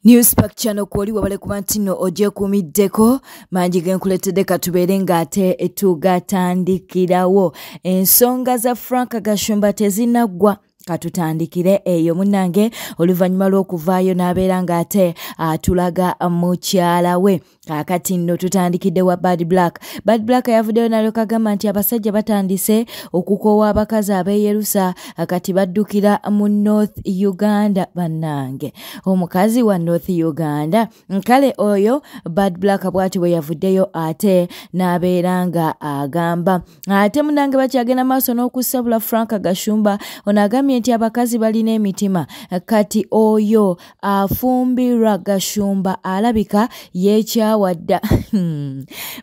Newspack channel kwoli wabale kuba nti nno ogyekuumiddeko mangi ge nkuleetedde katubeere ng'ate tugatandikirawo. Ensonga za Frank Gashumba tezinaggwa, katutandikire eyo munnange oluvannyuma lw'okuvaayo n'abeera ng'ate atulaga mukyala we. Kaakati nno tutandikidde wa Bad Black. Bad Black yavuddeyo n'alyoka agamba nti abasajja batandise okukoowa abakazi abeeyerusa, kati baddukira mu North Uganda. Bannange, omukazi wa North Uganda. Kale oyo Bad Black bw'ati bwe yavuddeyo ate n'abeera nga agamba. Ate munnange bakyagenda maaso n'okusabula Frank Gashumba. Ono agambye nti abakazi balina emitima, kati oyo afumbirwa Gashumba alabika yeekyawadda.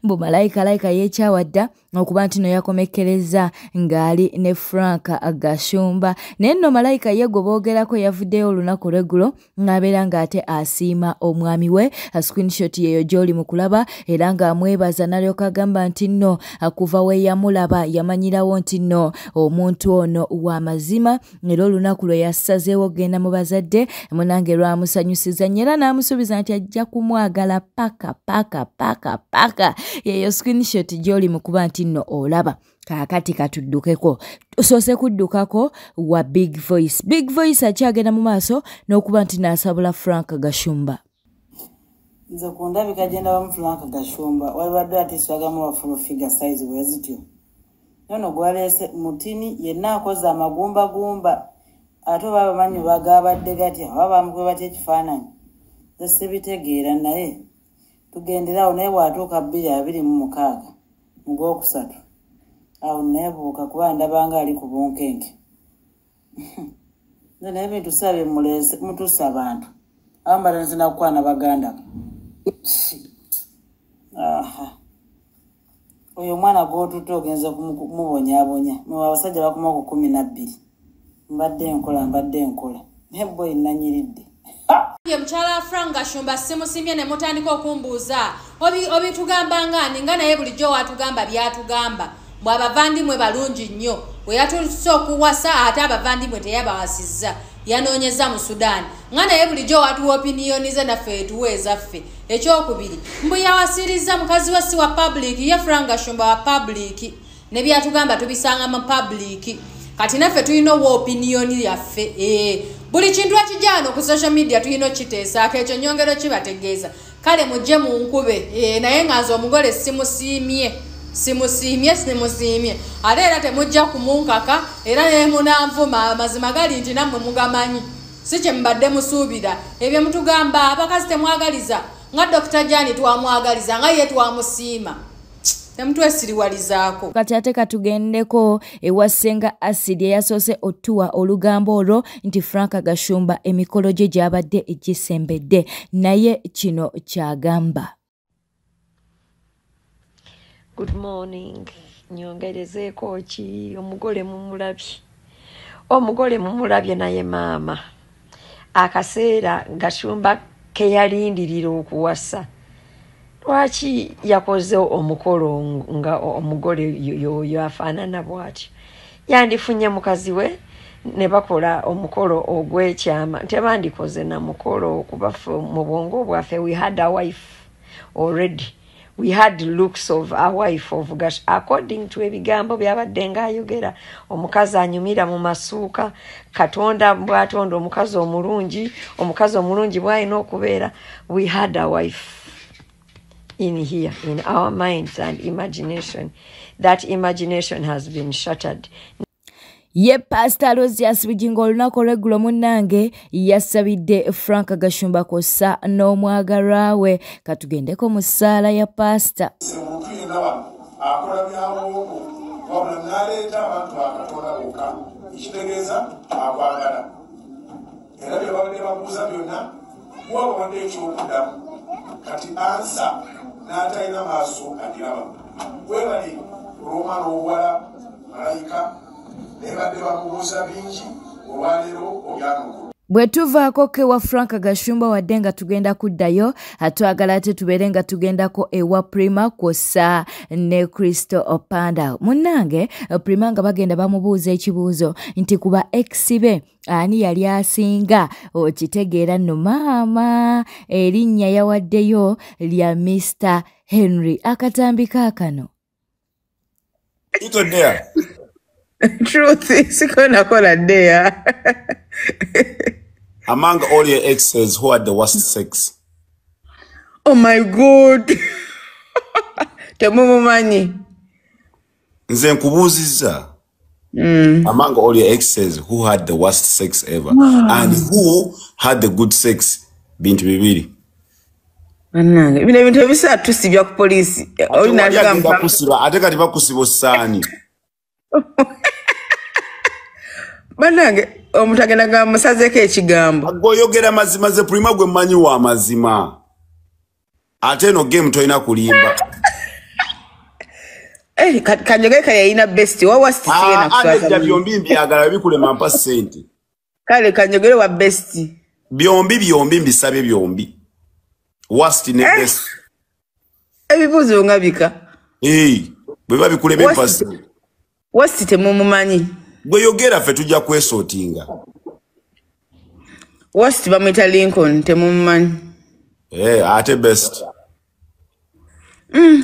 Mbu malayika yeekyawadda okuba nti no yakomekkereza ng'ali ne Frank Gashumba. Naye nno malayika ye gwe boogerako yavuddeyo olunaku lw'eggulo ng'abeera ng'ate asiima omwami we. Screenshot yeeyo gy'oli mu kulaba era ng'amwebaza n'alyoka agamba nti nno kuva we yamulaba yamanyirawo nti nno omuntu ono wa mazima, era olunaku lwe yasazeewo okugenda mu bazadde munange lwamusanyusiza nnyo era n'amusuubiza nti ajja kumwagala paka paka paka paka. Yeeyo screenshot gy'oli mu kuba nti nno olaba. Kaakati katuddukeko, tusoose kuddukako wa Big Voice. Big Voice akyagenda mu maaso n'okuba nti n'asabula Frank Gashumba. Nze ku ndabika gye ndabamu Frank Gashumba walibadde atiiswagamu wa full figure size bwe zityo. Nono gwaleese mutini yenna akoze amagumbagumba, ate oba abamanyi bagabadde gatya oba bamukube batya ekifaananyi, nze sibitegeera. Naye tugenderawo, naye bw'atuuka 2026 mu Gwokusatu awo neebuuka kuba ndabanga ali ku bunkenke. Nze naye ebintu saba muleese mutuusa abantu abamu batandise nakukwana baganda. Aha, oyo omwana gw'otutte ogenza kumubonyaabonya. Mwe abasajja bakoma ku 12. Mbadde nkola naye boyi nanyiridde. Ye mukyala Frank Gashumba simusimye ne mutandika okumbuuza obitugamba ngani, nga naye bulijjo watugamba byatugamba bwe abavandimwe balungi nnyo. Bwe yatuuse okuwasa ate abavandimwe teyabawasizza, yanoonyeza mu Sudan, nga naye bulijjo watuwa opiniyoni ze naffe etuwa ezaffe. Ekyokubiri, mbu yawasirizza mukazi we si wa public, ye Frank Gashumba wa public, ne byatugamba tubisanga mu public. Kati naffe tulina owa opiniyoni yaffe. Buli kintu ekijja wano ku social media tulina okukiteesaako, ekyo nyongero kibategeeza. Kale mujje munkube, naye nga nze omugole simusiimye simusiimye simusiimye, ate era temujja kumunkaka, era ne munanvuma. Amazima gali nti nammwe mugamanyi, si kye mubadde musuubira. Ebyo mutugamba abakazi temwagaliza, nga Dr. Jani twamwagaliza, nga ye twamusiima, temutwesiriwalizaako. Kati ate katugendeko ewa Ssenga Acid eyasoose otuwa olugambo olwo nti Frank Gashumba emikolo gye gyabadde gisembedde, naye kino kyagamba. Good morning. Nyongerezeeko ki? Omugole mumulabye, omugole mumulabye. Naye maama, akaseera Gashumba ke yalindirira okuwasa, lwaki yakoze omukolo nga omugole yoyo afaanana bw'atyo? Yandifunye mukazi we ne bakola omukolo ogw'ekyama, tebandikoze na mukolo, kuba ffe mu bwongo bwaffe we had a wife already. We had looks of a wife of Gash according to ebigambo byabadde ng'ayogera. Omukazi anyumira mu masuuka, Katonda bw'atonda omukazi omulungi, omukazi omulungi bw'alina okubeera. We had a wife in here in our minds and imagination. That imagination has been shattered. Ye Pastor Aloysius Bugingo olunaku olw'eggulo munnange yasabidde Frank Gashumba kw'ossa n'omwagalwa we. Katugendeko mu ssaala ya Pasita. Omuntu yenna wano akola byawongo, wabula n'aleeta abantu ba Katonda bokka, ekitegeeza akwagala, era bye babadde babuuza byonna wabawadde ekyokuddamu. Kati answer n'atalina maaso agiraba. Webali olw'omwana ow'obuwala Malayika, naye badde bamubuuza bingi, olwaleero obyanukulu. Bwe tuvaako ewa Frank Gashumba wadde nga tugenda kuddayo, twagala ate tubeere nga tugendako ewa Prima kwossa ne Crystal Opanda. Munnange Prima nga bagenda bamubuuza ekibuuzo nti kuba ex be ani yali asinga, okitegeera nno maama erinnya yawaddeyo lya Mr Henry. Akatambi kaakano. Truth is gonna call a day. Among all your exes, who had the worst sex? Oh my God. Temumumanyi. Nze nkubuuzizza. Among all your exes, who had the worst sex ever? And who had the good sex? Bintu bibiri. Bannange, bino ebintu ebisatu tusibya ku poliisi. Ate kati bakusiba osaani. Bannange, omuntu agenda nga musazeeko ekigambo. Gwe mazima ze Prima gwe mmanyi wa mazima. Ate eno game tolina kulimba. Kanjogere kale yalina best, wa worst sigenda kuswaza. Byombi mbyagala bikulema mpa ssente. Kale kanjogere wa best. Byombi mbisabye byombi. Worst ne best. Ebibuuzo nga bika. Bwe babikulema mpa ssente. Worst temumumanyi. Gwe yogera ffe tujja kwesootinga. Worst bamuyita Lincoln temumumanyi. Ate best.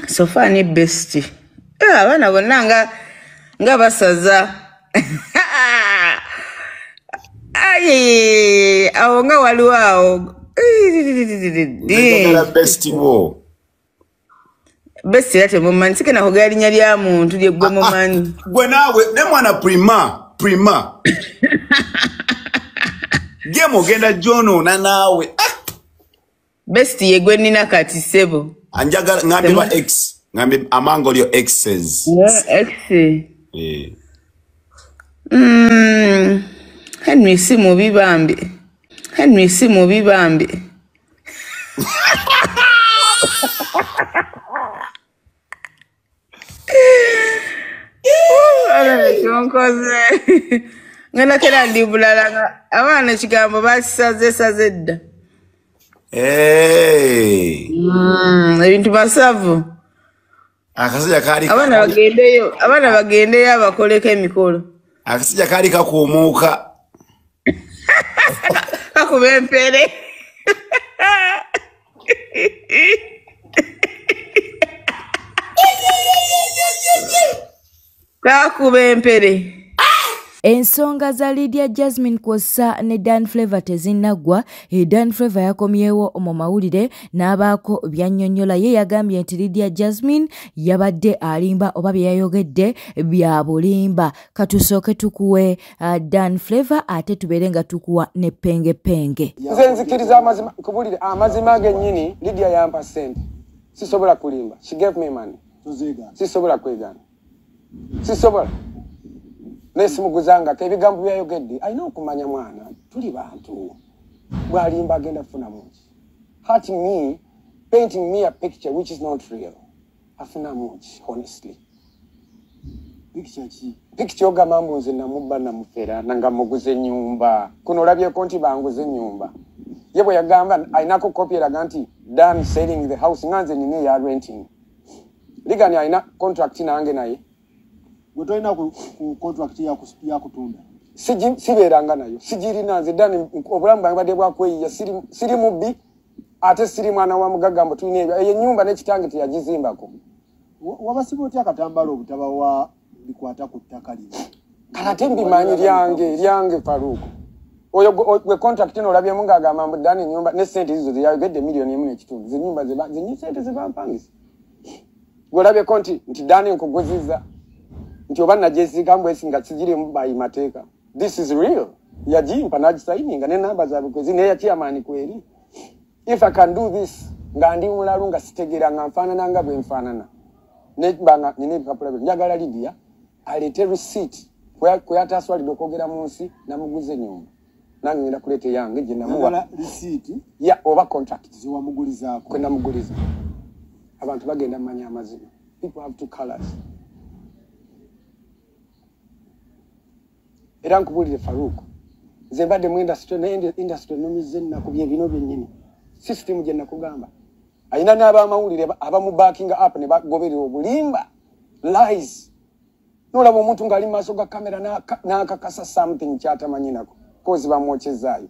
So far ni best. Abaana bonna nga basaza. Aye, awo nga waliwo awo. Best wo. Best era temumanyi. Sigenda kwogera linnya lya muntu lye gwe mumanyi. Gwe naawe ne mwana Prima. Game ogenda gyonoona naawe. Best ye gwe nnina kati ssebo. Anjagala ngambe ba ex. Ngambe among all your exes. Yeah, ex. Henry si mubi bambi. Henry si mubi bambi. Kyonkoze. Ngenda kera ndi bulala nga abaana ekigambo bakisaze saze dda. Ebintu basavu. Akasajja kaali abaana bagendeyo abakoleko emikolo. Akasajja kaali kakuumuuka. Kakuba empere. Kakuba empere. Ensonga za Lydia Jasmine kwossa ne Dan Flavor tezinnaggwa. Dan Flavor yakomyewo mu mawulire n'abaako byannyonnyola. Ye yagambye nti Lydia Jasmine yabadde alimba oba bye yayogedde bya bulimba. Katusooke tukuwe Dan Flavor ate tubeere nga tukuwa ne Penge Penge. Nze nzikiriza amazima, nkubulire amazima gennyini. Lydia yampa ssente, sisobola kulimba. She gave me money. Sisobola kwegaana, sisobola. Nesimuguzangako ebigambo byayogedde alina okumanya mwana tuli bantu bw'alimba agenda kufuna mungi. Hurting me, painting me a picture which is not real. Afuna mungi, honestly. Picture ki? Picture ogamba mbu nze namubba namufera nga muguze ennyumba. Kuno olabyeko nti banguze ennyumba. Ye bwe yagamba alinako kopi eraga nti Dan selling the house nga nze nina eya renting. Ligani alina contract nange naye. Gwe tolina ku contract ya kutunda. Sibeeranga nayo, sigirina nze Dani. Obulamu bwange badde bwakweyiya, siri mubbi ate siri mwana wa mugagga mbu tulina ebyo. Eyo ennyumba n'ekitange teyagizimbako. Wabasiba otya akatambala obutabawa bikwata ku ttaka lino? Kale ate mbimanyi lyange Faruku. Oyo gwe contract eno olabyemu ng'agamba mbu Dani ennyumba ne ssente ezo zeyayogedde 1.5 million. Ze nnyumba ssente ze bampangisa. Gwe olabyeko nti Dani nkuguzizza nti oba nagyesiika mbwesi nga kigirimu by mateeka. This is real. Yagimpa n'agisayininga n'ennamba zaabwe kwezi n'eya chairman kweri. If I can do this nga ndi mulalu nga sitegeera nga nfaanana nga bwe nfaanana neba nga nina ebipapula bye. Njagala Lydia aleete receipt kwe yataswalidde okwogera mu nsi namuguza ennyumba. Nange ngenda kuleeta eyange gye namuwa. Receipt? Ya oba contract. Zewamugulizaako. Kwe namuguliza. Abantu bagenda mmanya amazima. People have two colors. Era nkubuulire Faruku, Nze mbadde mu industry, naye industry nomize ennaku bye bino byennyini. System gye nakugamba. Ayina n'abamawulire abamu backing up ne bagoberera obulimba. Lies. Nolaba omuntu ng'ali mu maaso ga kamera n'akakasa something ky'atamanyi nako. Kozi bamwokyezaayo.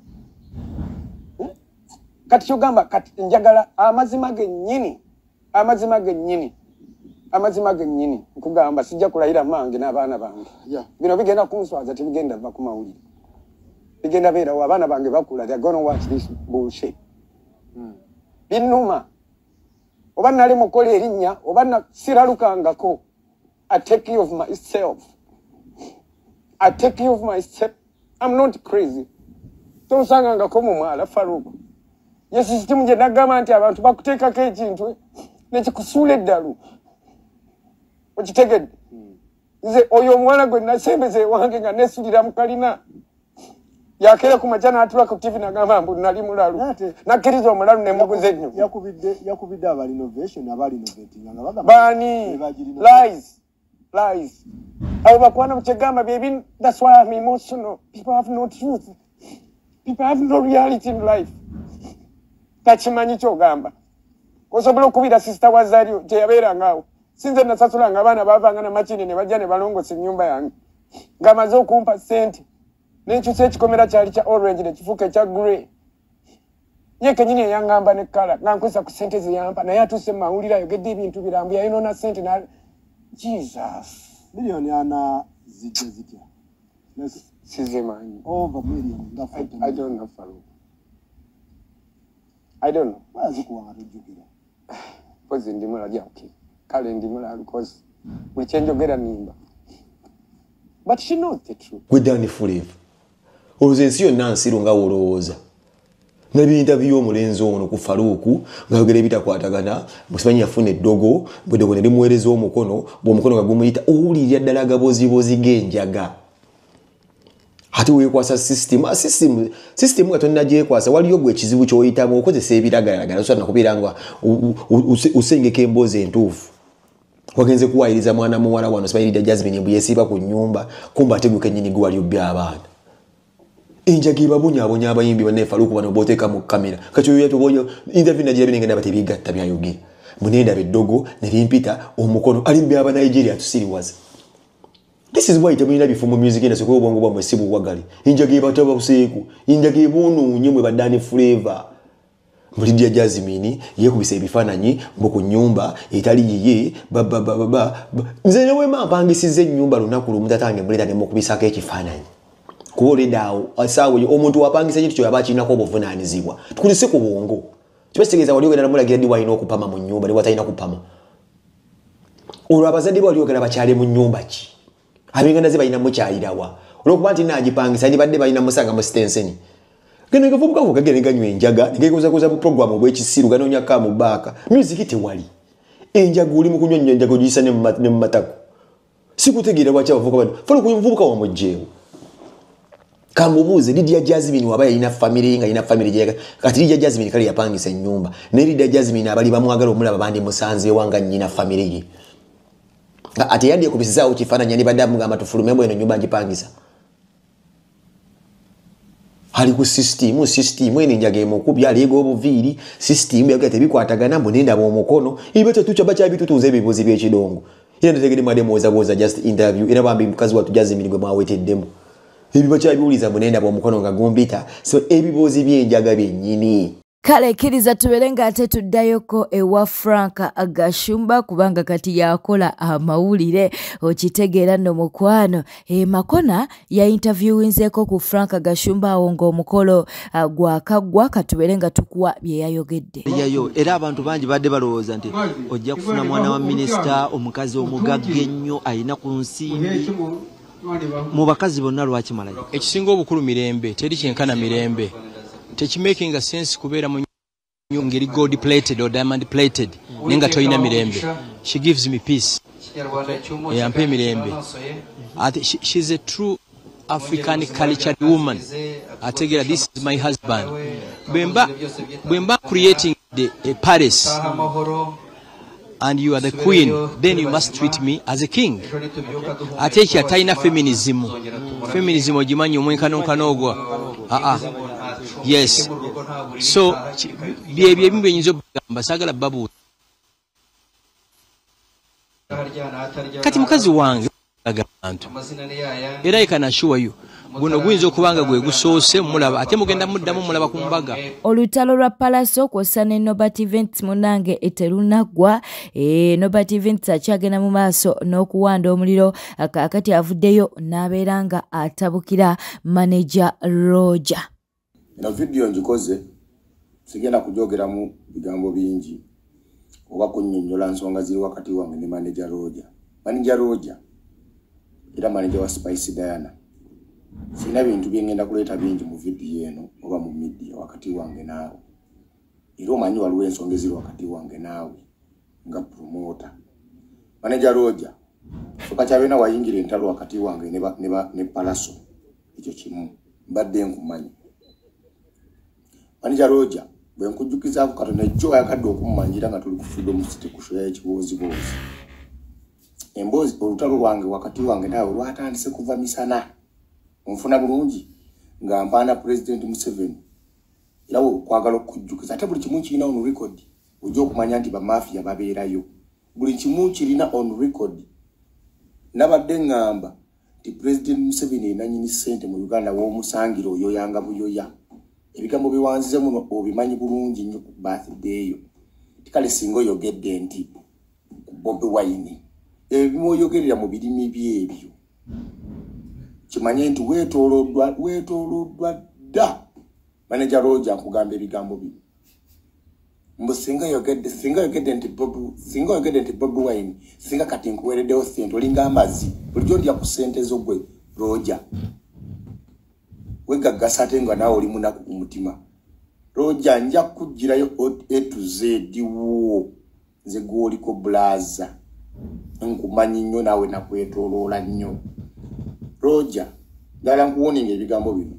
Kati kyogamba kati njagala amazima gennyini. Amazima gennyini. Amazima gennyini. Nkugamba sijja kulayira mange n'abaana bange. Bino bigenda kunswaza, tebigenda va ku mawulire. Bigenda beerawo, abaana bange bakula, they are gonna watch this bullshit. Binnuma. Oba nali mukola erinnya, oba siralukangako. I take care of myself. I take care of myself. I'm not crazy. Tonsangangako mu mwala Farouk. Ye system gye nagamba nti abantu bakuteekako ekintu nekikusuula eddalu. Okitegedde? Nze oyo omuwala gwe nasembeza ewange nga neesulira mu kalina. Yakeera ku makya n'atula ku TV n'agamba mbu nali mulalu. Nakkiriza omulalu ne muguza ennyo. Yakubidde aba renovation, aba renovating nga bagamba Baani? Lies. Lies. Abo bakwana kyegamba byebi, that's why I'm emotional. People have no truth. People have no reality in life. Takimanyi kyogamba. Osobola okubira sister wa Zari gye yabeeranga awo. Sinze nasasulanga abaana baavanga na makini ne bajja ne balongosa ennyumba yange. Ng'amaze okumpa ssente. N'enkyusa ekikomera kyali kya orange ne kifuuka ekya grey. Ye kennyini eyaŋŋamba ne kkala nga nkozesa ku ssente ze yampa, naye atuuse mu mawulire ayogedde ebintu birambu yayonoona ssente na Jesus. 4 million zijja zitya? Sizimanyi. Over million nga I don't know, Farouk. I don't know. Bazikuwa nga tojjukira. Mpozi ndi mulalu, okay. Kale ndi mulalu cause buli kye njogera nnimba. But she knows the truth. Gwe Dani Flavor, olowooza ensi yonna nsiru nga wolowooza? Nabinterview y'omulenzi ono ku Faruku ng'ayogera ebitakwatagana, musimanyi yafuna eddogo, bweddogo ne limuweereza omukono, bw'omukono nga gumuyita owulirira ddala agabozibozi g'enjaga. Ate weekwasa system, system, system nga tonnagyekwasa, waliyo gwe ekizibu ky'oyitamu okozesa ebiragalalagala, osobola nakubeera nga osengeka emboozi entuufu. Wagenze kuwayiriza mwana muwala wano, simanyi Lydia Jasmine mbu yeesiba ku nnyumba, kumbe ate gwe kennyini gwe wali obbye abaana. Enjaga ebabonyaabonya abayimbi banne Faruku bano b'oteeka mu kamera. Kati oyo yatuboyo interview nagirabye nengenda batebigatta byayogera. Munendaba eddogo ne limpita omukono alimbye aba Nigeria tusiriwaza. This is why temulina bifo mu music industry kuba obwongo bwammwe si buwagali. Enjaga ebataba buseeku, enjaga eboonoonye mwe ba Dani Flavor. Lydia Jasmine yeekubisa ebifaananyi mbu ku nnyumba etali yiye ba ba ba ba ba. Nze ne bwe mba mpangisizza ennyumba lunaku lumu tatange muleeta ne mukubisako ekifaananyi. Kuba olwedda awo essaawa eyo omuntu wapangisa ekintu kyo yaba akirinako obuvunaanyizibwa. Tukulise ku bwongo. Kiba kitegeeza wali ogenda namulagira ddi w'alina okupama mu nnyumba ne w'atalina kupama. Olwo abazadde be wali oyagala bakyale mu nnyumba ki? Ab'enganda ze balina mukyalira wa? Olw'okuba nti naagipangisa yandibadde balina musanga mu sitenseni. Gano gavubuka ko gagenda ganywa enjaga ne geekozakoza bu program obw'ekisiru ganoonya ka mu bbaaka. Music tewali. Enjaga oli mu kunywa nnyo enjaga ogiyisa ne mu matako. Sikutegeera lwaki abavubuka bano. Faluku omuvubuka wamuggyeewo. Kamubuuze Lydia Jasmine waba yalina family nga yalina family gye kati Lydia Jasmine kale yapangisa ennyumba naye Lydia Jasmine abali bamwagala omulaba bandi musanzeewa nga nnyina family ye. Nga ate yandyekubisizaawo kifaananyi yandibadde amugamba tufulumemu eno ennyumba ngipangisa. Ali ku system, system eno enjaga emukubye aleega obuviiri, system yagala tebikwatagana mbu nendaba omukono. Ebyo tetukya bakyabitutunza ebibuuzi by'ekidongo. Era ntetegedde mwadde muwozawoza just interview era bambi mukazi wattu Jasmine gwe mwaweteddemu. Ebyo bakyabiwuliza mbu nendaba omukono nga gumpita. So ebibuuzi by'enjaga byennyini. Kale kkiriza tubeere ng'ate tuddayoko ewa Frank Gashumba kubanga kati yakola amawulire okitegeera nno mukwano. Makona ya-interviewinzeeko ku Frank Gashumba awo ng'omukolo gwakaggwa, katubeere nga tukuwa bye yayogedde. Yayo era abantu bangi badde balowooza nti ojja kufuna mwana wa minisita omukazi omugagga ennyo alina ku nsimbi mu bakazi bonna, lwaki Malayika? Ekisinga obukulu mirembe, teri kyenkana mirembe. Tekimakinga sense kubeera mu ngeri gold plated or diamond plated naye nga tolina mirembe. She gives me peace, yampa emirembe. Ate she's a true African cultured woman. Ategeera this is my husband. Bwemba creating a palace and you are the queen, then you must treat me as a king. Ate ekyo atalina feminism. Feminism ogimanyi, omwenkanonkano ogwa Yes, so byebyo ebimu byenyinza okugamba, saagala babuuza. Kati mukazi wange abantu era I can assure you guno guyinza okuba nga gwe gusoose mulaba, ate mugenda muddamu mulaba ku mbaga. Olutalo lwa Palaso kw'ossa ne Nobert Events munnange terunaggwa. Nobert Events akyagenda mu maaso n'okuwanda omuliro. Kaakati avuddeyo n'abeera nga atabukira manager Roger. Eno vidiyo ngikoze sigenda kugyogeramu bigambo bingi oba kunnyonnyola nsonga ziri wakati wange ne manager Roger. Manager Roger era manager wa Spice Diana. Sina bintu byengenda kuleeta bingi mu vidiyo eno oba mu media wakati wange naawe. Era omanyi waliwo ensonga eziri wakati wange naawe nga promoter. Manager Roger, soka kyabena wayingira entalo wakati wange ne Palaso. Ekyo kimu mbadde nkumanyi. Manager Roger, bwe nkujjukizaako katono ejjo ayagadde okummanjira nga tuli ku Freedom City ku show y'ekibooziboozi. Emboozi olutalo lwange wakati wange naawe lwatandise kuva misana. Onfuna bulungi nga mpaana President Museveni. Era okwagala okujjukiza ate buli kimu kirina on record. Ojja okumanya nti bamafia babeerayo. Buli kimu kirina on record. Nabadde ŋŋamba nti President Museveni nannyini ssente mu Uganda w'omusangira oyoyanga buyoya. Ebigambo biwanzize muno obimanyi bulungi nnyo ku birthday yo. Kale singa oyogedde nti ku Bobi Wine. Ebimu oyogerera mu birimi byebyo. Kimanye nti weetooloddwa dda. Manager Roger nkugamba ebigambo bino. Mbu singa oyogedde nti Bobi Wine, singa kati nkuweereddewo ssente olinga amazzi. Bulijjo ndya ku ssente zo gwe Roger. Wegaggasa ate nga naawe oli munaku ku mutima. Roger nja kuggyirayo A to Z wo. Nze gw'oliko bulaza. Nkumanyi nnyo naawe nakwetooloola nnyo. Roger, ddala nkuwoninga ebigambo bino.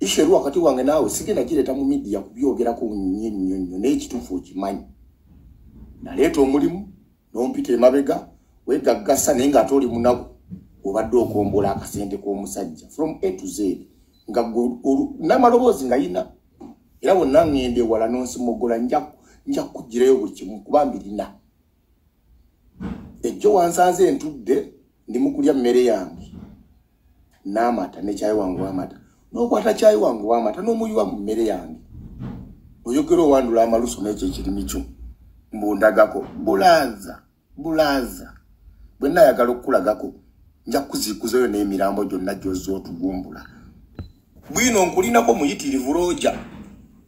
Issue eri wakati wange naawe sigenda gireeta mu media kubyogerako nnyo nnyo nnyo, naye ekituufu okimanyi. Naleeta omulimu n'ompita emabega wegaggasa naye ng'ate oli munaku obadde okombola akasente k'omusajja from A to Z nga n'amaloboozi nga yina. Era bonna ŋŋenda ewala n'onsimogola nja kuggyirayo buli kimu kuba mbirina. Ejjo wansanze ntudde ndi mu kulya mmere yange n'amata ne kyayi wange w'amata. N'okwata kyayi wange w'amata n'omuyiwa mu mmere yange. Oyogera owandula amalusu n'ekyo ekirimi kyo mbundagako bulaza bulaza. Bwe nnaayagala okukulagako nja kuziikuzayo n'emirambo gyonna gy'ozze otugumbula. Bwino nkulinako muyitirivu Roger.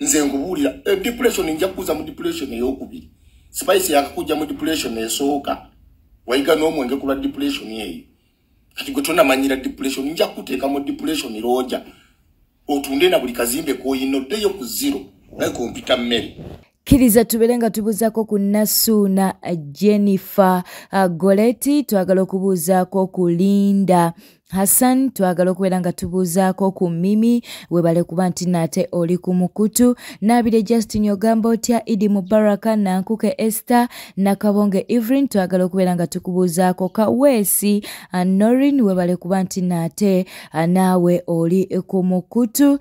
Nze nkubuulira depression nja kukuza mu depression ey'okubiri. Spice yakakujja mu depression esooka. Wayiga n'omwenge ku lwa depression eyo. Kati gwe tonamanyira depression nja kukuteeka mu depression Roger. Otunde na buli kazimbe k'oyina oddeyo ku zero naye kompita mmere. Kkiriza tubeere nga tubuuzaako ku Nasuuna Jennifer Goletti, twagala okubuuzaako ku Linda Hassan, twagala okubeera nga tubuuzaako ku Mimi, webale kuba nti nate oli ku mukutu. Nabire Justin ogamba otya, Idi Mubaraka, Nankuke Esther, Nakabonge Evelyn, twagala okubeera nga tukubuuzaako Kaweesi Norin, webale kuba nti nate naawe oli ku mukutu.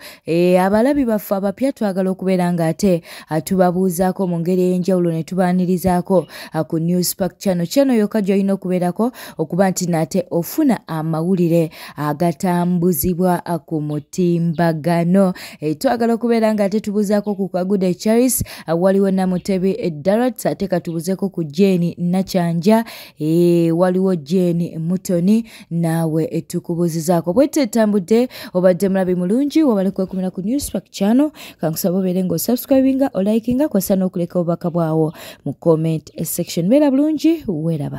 Abalabi baffe abapya twagala okubeera nga ate tubabuuzaako mu ngeri ey'enjawulo ne tubaanirizaako ku Newspark channel. Channel yokka gy'olina okubeerako okuba nti nate ofuna amawulire agatambuzibwa ku mutimbagano. Twagala okubeera nga ate tubuuzaako ku Kagude Charles, waliwo Namutebi Darat, ate katubuzeeko ku Jane Nakyanja, waliwo Jane Mutoni, naawe tukubuuzizaako. Bwete etambudde, obadde mulabi mulungi, wabale kwekumira ku Newspark channel. Kankusaba obeere ng'osubscribinga, olikinga, kw'ossa n'okuleka obubaka bwawo mu comment section. Beera bulungi, weeraba.